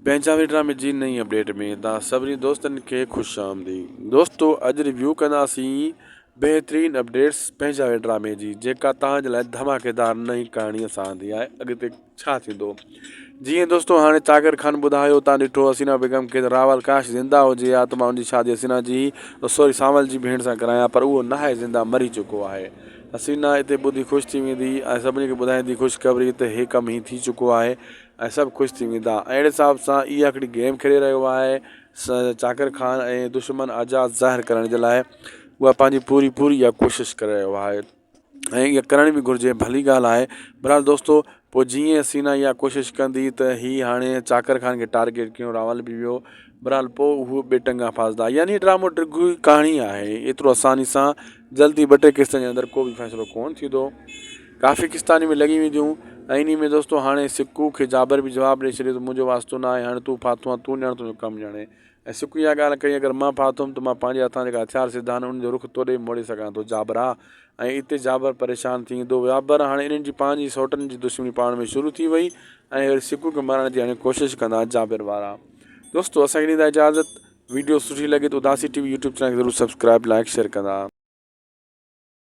پنهنجا ڊرامي جي نئين اپڊيٽ ۾ توهان سڀني دوستن کي خوش آمديد دوستو اڄ ريويو ڪنداسين بهترين اپڊيٽس پنهنجا ڊرامي جي جيڪا توهان جي لاء ڌماڪيدار نئين ڪهاڻي اسان آندي آهي اڳتي ڇا ٿيندو جيئن دوستو هاڻي چاڪر خان ٻڌايو تان ڏٺو حسينا بيگم کي راول ڪاش زنده هجي ها ته مان ان جي شادي حسينا جي سوري سانول جي ڀيڻ سان ڪرايان پر اهو ناهي زنده مري چڪو آهي حسينا اتي ٻڌي خوش ٿي ويندي ۽ سڀني کي ٻڌائيندي خوشخبري ته هي ڪم هي ٿي چڪو آهي ۽ سڀ خوش ٿي ويندا ۽ اهڙي حساب سان اها هڪڙي گيم کيڏي رهيو آهي چاڪر خان ۽ دشمن آزاد ظاهر ڪرڻ جي لاء اها پنهنجي پوري پوري اها ڪوشش ڪري رهيو آهي ۽ اها ڪرڻ به گهرجي ڀلي ڳالهه آهي بهرحال دوستو پوء جيئن حسينا اها ڪوشش ڪندي ته هي هاڻي چاڪر خان کي ٽارگيٽ ڪيو راول به ويو بهرحال پوء هو ٻي ٽنگا ڦاسدا يعني ڊرامو ڊگهي ڪهاڻي آهي ايترو آساني سان جلدي ٻه ٽي قسطن جي اندر ڪو به فيصلو ڪون ٿيندو ڪافي قسطاني ۾ لڳي وينديون ۽ انهي ۾ دوستو هاڻي سڪو کي جابر به جواب ڏئي ڇڏيو ته منهنجو واسطو نه آهي هاڻي تون ڦاٿو آن تون ڄاڻ تنهنجو ڪم ڄاڻي ۽ سڪو اها ڳالهه ڪئي اگر مان ڦاٿم ته مان پنهنجي هٿان جيڪا هٿيار سڌا آهن انهن جو رخ توڏي موڙي سگهان ٿو جابرا ۽ اتي جابر پريشان ٿي ويندو جابر هاڻي انهن جي پنهنجي سئوٽن جي دشمني پاڻ ۾ شروع ٿي وئي ۽ وري سڪو کي مارڻ جي هاڻي ڪوشش ڪندا جابر وارا دوستو اسان کي ڏيندا اجازت ويڊيو سٺي لڳي ته Udasi T V YouTube channel کي ضرور سبسڪرائب لائڪ شيئر ڪندا.